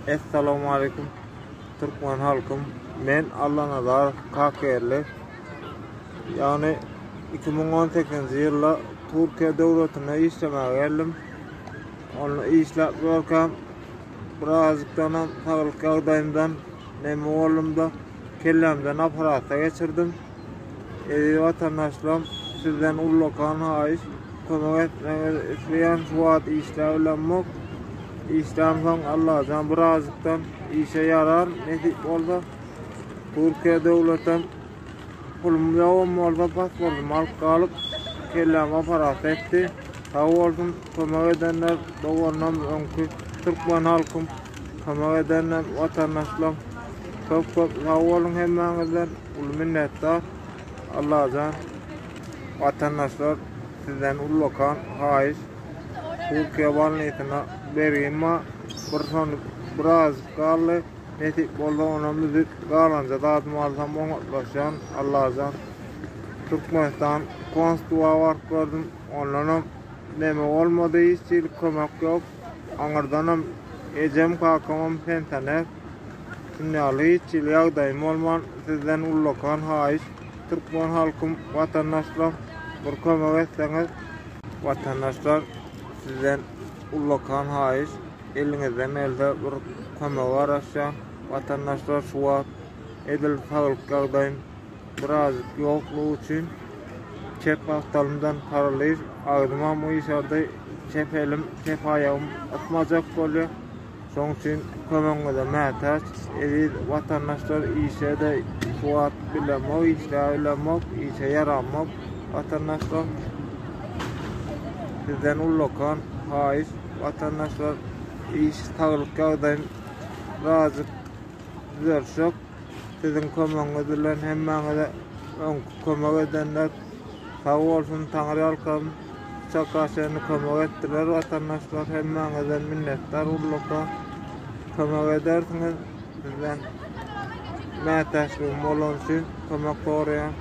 Essalamualeýkum Türkmen halkym men Allanazarow Kakerli ýagny 2018-nji ýylda Türkiýe döwletinde işlemäge geldim. Onda işläp ýörkäm birazjykdanam saglyk ýagdaýymdan neme boldumda kellämden operasiýa geçirdim. Eziz watandaşlarym sizden ullakan haýyş kömek etmegiňizi isleýän şu wagt işläp bilemok. Işlämsoň Allajan birazjykdan işe ýarar nesip bolsa. Türkiýe döwletem pulum ýogam bolsa pasportymy alyp galyp kellämi operasiýa etdi. Sag bolsun kömek edenler doganlarym öňki türkmen halkym kömek edenler watandaşlarym köp köp sag boluň hemmäňizden. Uly minnetdar Allajan watandaşlar sizden ullakan haýyş Türkiýe balnisyna bergim bar bir şony birazjyk galdy nesip bolsa onam üzüp galanja zadymy alsam oňatlaşýan Allajan Türkmenistan konstuwa baryp gördüm ondanam neme bolmady hiç hili kömek ýok aňyrdanam ejem kakamam pensioner Şunýaly hiç hili ýagdaýym bolman sizden ullakan haýyş Türkmen halkym watandaşlar bir kömek etseňiz. Watandaşlar sizden ullakan haýyş eliňizden gelse bir kömege garaşýan watandaşlar şu wagt edil saglyk ýagdaýym birazjyk ýoklugy üçin çep gapdalymdan paraliž agzymam gyşardy çep elim çep aýagym ysmajak bolýar. Şoň üçin kömegiňize mätäç eziz watandaşlar işe-de şu wagt bilemok işläp bilemok işe ýaramok watandaşlar sizden ullakan haýyş watandaşlar iş saglyk ýagdaýym birazjyk düzelşek siziň kömegiňiz bilen hemmäňize öňki kömek edenler sag bolsun taňryýalkasyn. Çaka çenli kömek etdiler watandaşlar hemmäňizden minnetdar ullaka kömek edersiňiz sizden mätäçligim bolany üçin kömek soraýan.